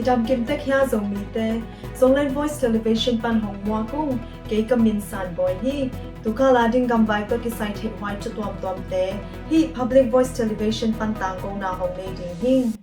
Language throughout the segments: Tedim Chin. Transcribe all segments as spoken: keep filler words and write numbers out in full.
Dam kim tek hia Zomite, Zoland Voice Television pan hong muak ung, kei ka min San Bawi hi. Tukal a ding gamvai tawh kisai theihhuai thu tuamtuamte hih Public Voice Television pan tangkona hong nei ding hi.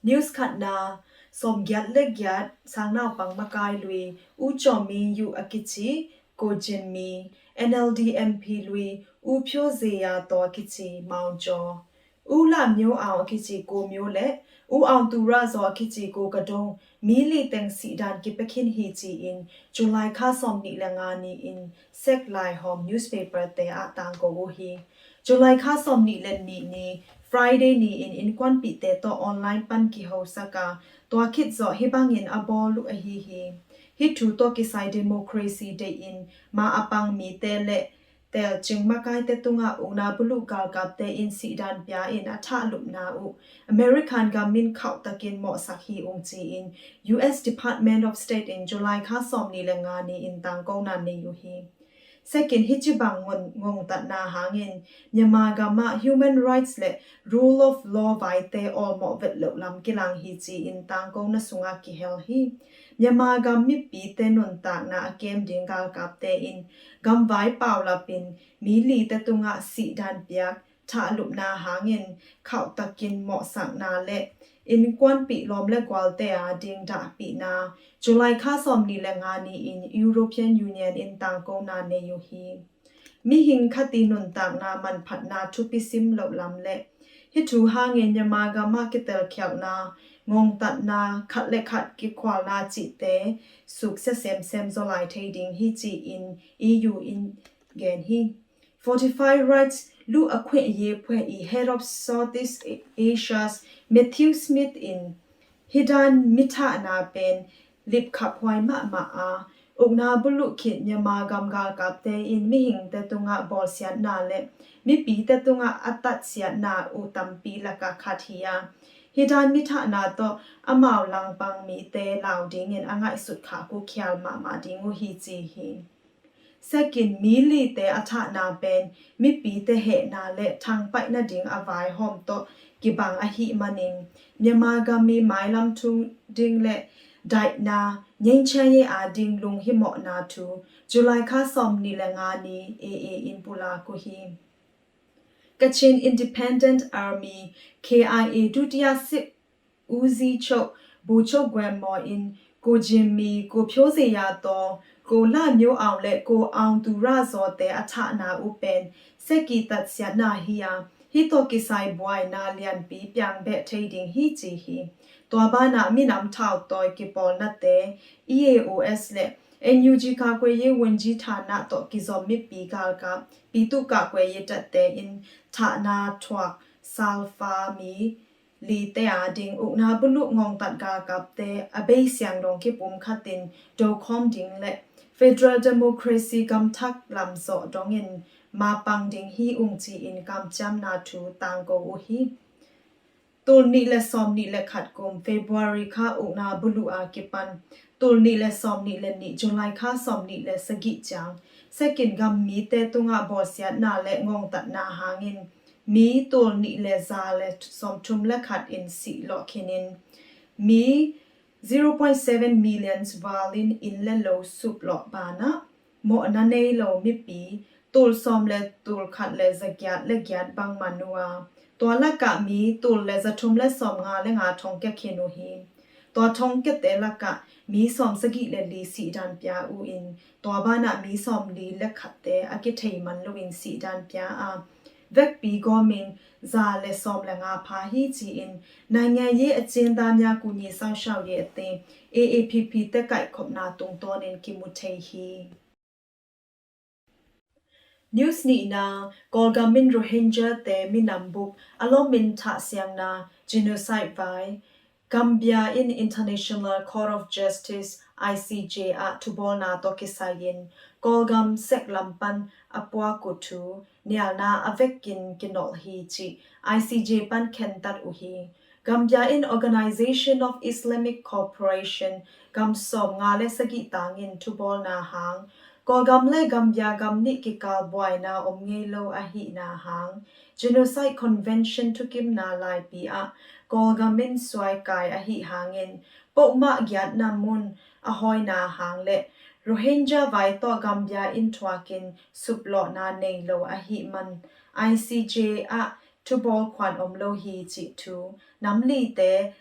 News khatna, sawmgiat le giat, Sangnaupang makai lui, U Caw Ming Yu a kici, Ko Jin Mi, N L D M P lui, U Pyo Ze Ya Taw a kici, Mao Jaw, U La Myo Aung a kici, Ko Myo le U Aung Tu Ra Zaw a kici, Ko Ka Dong, mi li teng sihdan kipia khin hi ci-in July kha sawmnih le nga ni-in Sek Lai Hawm newspaper te ah tangko uh hi. July kha sawmnih le nih ni, Friday ni-in innkuanpihte tawh online pan kihosak a, tua khit zawh hih bangin a bawl uh ahi hi. Hih thu tawh kisai democracy deih in ma a pang mite le telcing makaite tungah ukna buluh galkapte in sihdan pia in a thahlupna uh American gam in khauhtakin mawhsak hi ung ci-in U S Department of State in July kha sawmnih le nga ni-in tangkona nei uh hi. Sekin hih ci bang ngongtatna hangin Myanmar gamah human rights le rule of law vaite awlmawh vet loh lam kilang hi ci-in tangkona sungah kihel hi. Myanmar gam mipite nuntakna a kem ding galkapte in gamvai paulapin mi lite tungah sihdan piak thahlupna hangin khauhtakin mawhsakna le innkuanpih lawm le gualte a ding dahpihna July kha sawmnih le nga ni-in European Union in tangkona nei uh hi. Mihing khat i nuntakna manphatna thupi sim loh lam le hih thu hangin Myanmar gamah kitelkhialhna, ngongtatna, khat le khat kikhualna cihte suksia semsem zawlai thei ding hi ci-in E U in gen hi. Fortify Rights Lu Akhueh Ye Phueh i Head of Southeast Asia's Matthew Smith in hih dan mithahna pen lipkhaphuai mahmah a, ukna buluh khit Myanmar gam galkapte in mihingte tungah bawlsiatna le mipite tungah a tatsiatna uh tampi lakah khat hi a, hih dan mithahna tawh amau langpang mite lau dingin a ngaihsut khak uh khial mahmah ding uh hi ci hi. Sekin mi lite a thahna pen mipite hehna le thangpaihna ding a vaihawm tawh kibang ahih manin Myanmar gam i mailam thu ding le daihna, nyenchanye a ding lunghimawhna thu July kha sawmnih le nga ni A A in pulak uh hi. Kachin Independent Army, K I A ဒုတိယစစ်ဦးစီးချုပ် ဗိုလ်ချုပ် Gwen Maw in Ko Jin Mi, Ko Pyo Ze Ya Taw, Ko La Myo Aung le Ko Aung Tu Ra Zaw te a thahna uh pen seki tatsiatna hi a, hih tawh kisai buaina lianpi piangbeh thei ding hi ci hi. Tua banah minam thautawi kipawlnate, E A O S le N U G ကာကွယ်ရေးဝန်ကြီးဌာန tawh kizom mipi galkap, ပြည်သူ့ကာကွယ်ရေးတပ် te in thahna thuak salfa mi lite a ding ukna buluh ngongtat galkapte a bei siangdong kipum khatin dokhawm ding le federal democracy gamthak lamzawh dongin mapang ding hi ung ci-in kamciamna thu tangko uh hi. Tul nih le sawmnih le khat kum February kha ukna buluh a kipan tul nih le sawmnih le nih July kha sawmnih le sagih ciang sekin gam mite tungah bawlsiatna le ngongtatna hangin mi tul nih le za le sawmthum le khat in sih lawh khinin mi zero point seven million valin inn le lo sup lawh banah mawhna nei lo mipi tul sawm le tul khat le za giat le giat bang man uh a, tua lakah mi tul le za thum le sawm nga le nga thongkia khin uh hi. Tua thongkiate lakah mi sawm sagih le li sihdan pia uh in tua banah mi sawm li le khatte a kithei man loin sihdan pia a, vekpi gawmin za le sawm le nga pha hi ci-in နိုင်ငံရေးအကျဉ်းသားများကူညီစောင့်ရှောက်ရေးအသင်း A A P P တက်ကင်ခပ်နာတုံတောင်းနေကိမူထေဟီ News nihna, Kawlgam in Rohingya te minam bup a lawm in thah siangna genocide vai Gambia in International Court of Justice, I C J ah thubawlna tawh kisai-in Kawlgam seklam pan a puak uh thu nialna a vekin kinolh hi cih I C J pan khentat uh hi. Gambia in Organization of Islamic Cooperation gam sawm nga le sagih tangin thubawlna hang Kawlgam le Gambia gam nih kikal buaina om ngei lo ahihna hang, Genocide Convention thukimna laipi ah Kawlgam in suaikai ahih hangin, pohmah giatna mun a hawina hang le Rohingya vai tawh Gambia in thuakin suplawhna nei lo ahih man, I C J ah thubawl khuan om lo hi cih thu nam lite,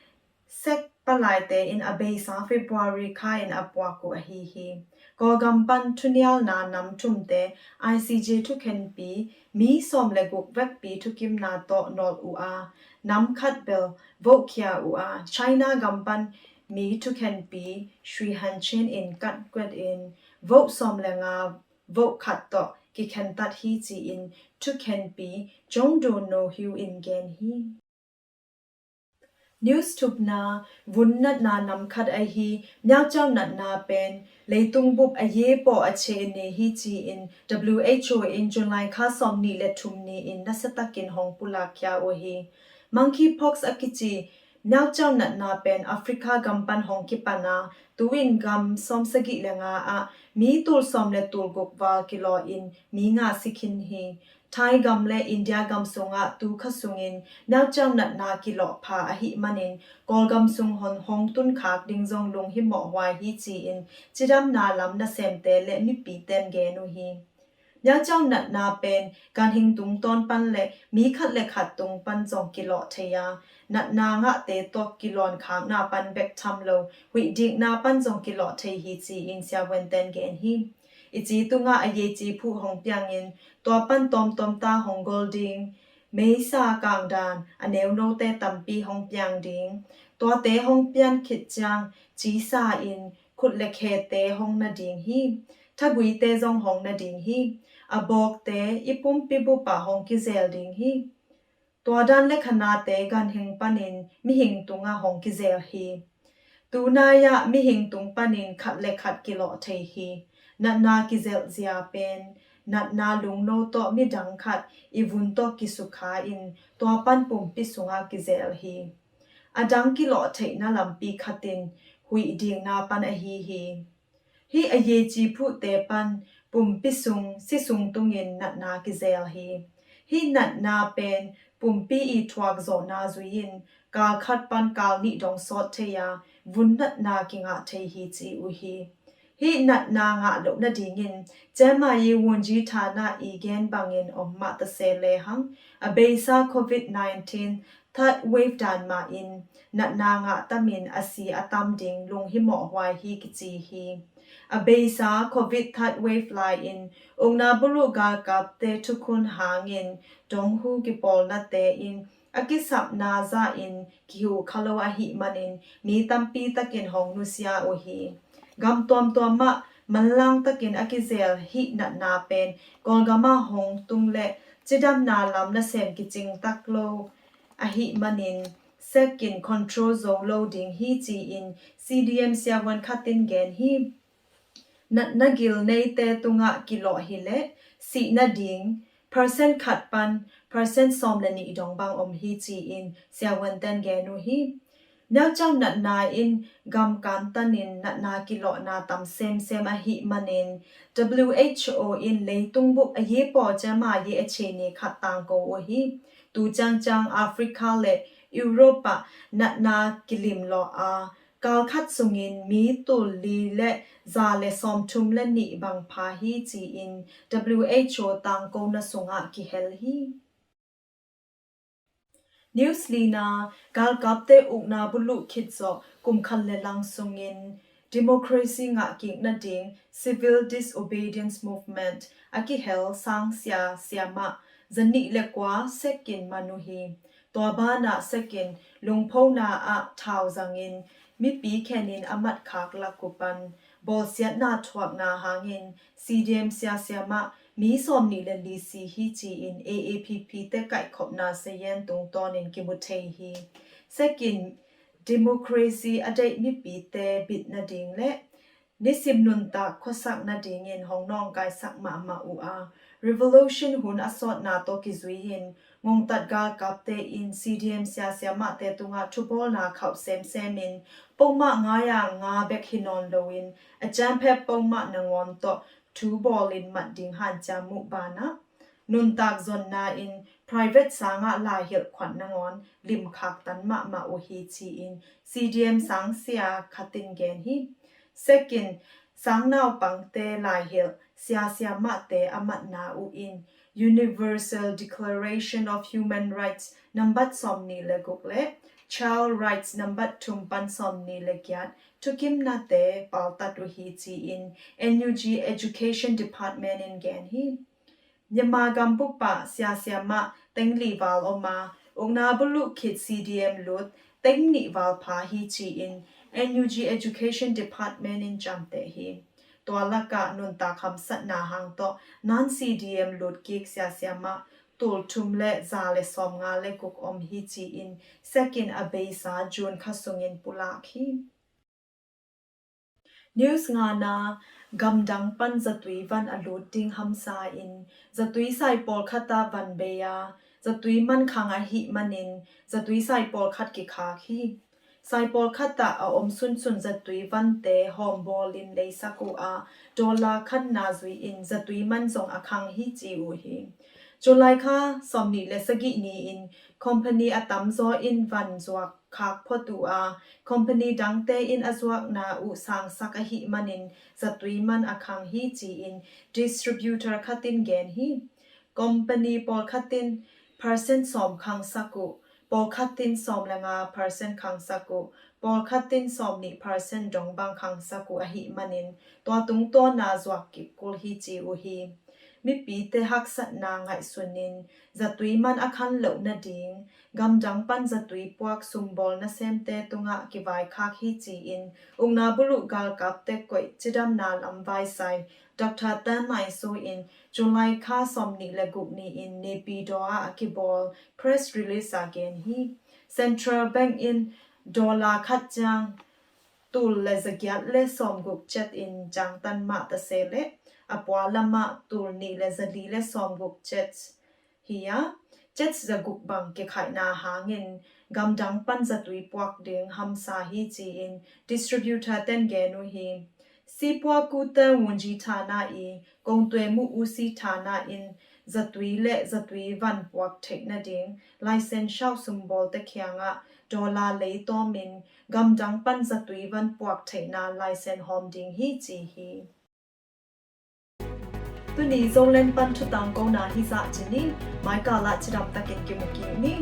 sek palaite in a beisa February kha in a puak uh ahi hi. Kawlgam pan thunialna nam thumte I C J thukhenpi mi sawm le guk vekpi thukimna tawh nawlh uh a, nam khat bel vohkhia uh a, China gam pan mi thukhenpi Sri Hanchen in katkuat in voh sawm le nga voh khat tawh kikhentat hi ci-in thukhenpi Jong Do No Hiu in gen hi. News thupna, vun natna nam khat ahi Myaukchau natna pen leitung bup a ye paw a che ne hi ci-in W H O in July kha sawm nih le thum ni-in nasiatakin hong pulakkhia uh hi. Monkeypox a kici Myaukchau natna pen Africa gam pan hong kipan a, tu-in gam sawm sagih le nga ah mi tul sawm le tul guk val kilaw in mi nga si khin hi. Thai gam le India gam sungah tu kha sungin Myaukchau natna kilawh pha ahih manin Kawlgam sung hong hong tunkhak ding zong lunghimawh huai hi ci-in cidamna lam nasemte le mipite in gen uh hi. Myaukchau natna pen ganhing tungtawn pan le mi khat le khat tung pan zong kilawh thei a, natna ngahte tawh kilawnkhakna pan bek tham lo huih dikna pan zong kilawh thei hi ci-in siavuante in gen hi. I ci tungah a yeci phuh hong piangin tua pan tawmtawm ta hong gol ding, meisa kangdan a neunote tampi hong piang ding. Tuate hong pian khit ciang cisa in khut le khete hong na ding hi. Thaguite zong hong na ding hi. A bawkte i pumpi bupah hong kizel ding hi. Tua dan le khanate ganhing panin mihing tungah hong kizel hi. Tunai-ah mihing tung panin khat le khat kilawh thei hi. Natna kizelh zia pen natna lungno tawh midang khat i vun tawh kisukha in tua pan pumpi sungah kizel hi. A dang kilawh theihna lampi khatin huih dikna pan ahi hi. Hih a yeci phuhte pan pumpi sung si sung tungin natna kizel hi. Hih natna pen pumpi i thuak zawhna zui-in kal khat pan kal nih dong sawt thei a, vun natna kingah thei hi ci uh hi. Hih natna ngah loh nadingin ciamai i wunji thana i gen bangin om mah ta se lehang a beisa Covid nineteen third wave dan mahin natna ngah tamin a si a tam ding lunghimawh huai hi kici hi. A beisa Covid third wave lai-in ukna buluh galkapte thukhun hangin donghu kipawlnate in a kisapna zahin kihuh kha lo ahih manin mi tampi takin hong nusia uh hi. Gam tuamtuam ah manlang takin a kizel hih natna pen Kawlgam ah hong tung le cidamna lam nasem kicing tak lo ahih manin sekin control zo lo ding hi ci-in C D M siavuan khat in gen hi. Natna gil neite tungah kilawh hileh sih nading percent khat pan percent sawm le nih dong bang om hi ci-in siavuante in gen uh hi. Myaukchau natna in gam kantanin natna kilawhna tam semsem ahih manin W H O in leitung bup a ye paw ciama ye a che ni khat tangko uh hi. Tu ciangciang Africa le Europe ah natna kilimlawh a, kal khat sungin mi tul li le za le sawmthum le nih bang pha hi ci-in W H O tangkona sungah kihel hi. News lina, galkapte ukna buluh khit zawh kum khat le lang sungin democracy ngah kik nading civil disobedience movement a kihel sangsia siamah zanih le kua sekin man uh hi. Tua banah sekin lungphona ah thau zangin mipi khenin a matkhak lak uh pan bawlsiatna thuakna hangin C D M sia siamah mi sawm nih le li si hi ci-in A A P P te kaihkhopna sayan tungtawnin kimu thei hi. Sekin democracy a deih mipite bit nading le nisim nuntak khuasak nadingin hong nawngkaisak mahmah uh a, revolution hun a sawtna tawh kizui-in ngongtat galkapte in C D M sia siamahte tungah thubawlna khauh semsemin pongmah ngai-a nga bek hi nawn loin a ciamphep pongmah nangawn tawh thu bawlin mat ding hanciam uh banah, nuntak zonna in private sangah laihilh khuat nangawn limkhak tan mahmah uh hi ci-in C D M sangsia khat in gen hi. Sekin, sangnaupangte laihilh siasia mahte a matna uh in Universal Declaration of Human Rights nambat sawmnih le guk le Child Rights nambat thum pan sawmnih le giat thukimnate paltat uh hi ci-in N U G Education Department in gen hi. Myanmar gam bupah siasia mah teng li val om a, ukna buluh khit C D M lut teng nih val pha hi ci-in N U G Education Department in ciamteh hi. Tua lakah nuntak hamsatna hang tawh non C D M lut kik siasia mah tul thum le za le sawmnga le guk om hi ci-in Sekin a beisa June kha sungin pulak hi. News ngana, gamdang pan zatui van a lut ding hamsa in zatui sai pawlkhat ah van bei a, zatui man khang ahih manin zatui sai pawlkhat kikhak hi. Sai pawlkhat ah a om sunsun zatui vante hawmbawlin leisak uh a, dollar khatna zui-in zatui man zong a khang hi ci uh hi. July kha sawmnih le sagih ni-in company a tamzaw in van zuak khak phot uh a, company dangte in a zuakna uh sangsak ahih manin zatui man a khang hi ci-in distributor khat in gen hi. Company pawlkhat in percent sawm khangsak uh, pawlkhat in sawm le nga percent khangsak uh, pawlkhat in sawmnih percent dong bang khangsak uh ahih manin tua tungtawna zuak kik kul hi ci uh hi. Mipite haksatna ngaihsunin zatui man a khan loh nading gamdang pan zatui puak sumbawl nasemte tungah kivaikhak hi ci-in ukna buluh galkapte koih cidamna lam vaisai Doctor Tan Mai So in July kha sawmnih le guk ni-in Naypyidaw ah a kibawl press release ah gen hi. Central Bank in dollar khat ciang tul le zagiat le sawmguk cet in ciangtan mah ta se leh a pua lamah tul nih le zali le sawmguk cet hi a, cet zaguk bang kikhaihna hangin gamdang pan zatui puak ding hamsa hi ci-in distributor ten gen uh hi. Sipuakute wunji thana i kongtue mu usi thana in zatui le zatui van puak theih nading license shau sumbawlte kiangah dollar leitawmin gamdang pan zatui van puak theihna license hawm ding hi ci hi. Tuni Zoland pan thutang kona hi zah ci ni. Maikal ah cidamtakin kimu kik ni.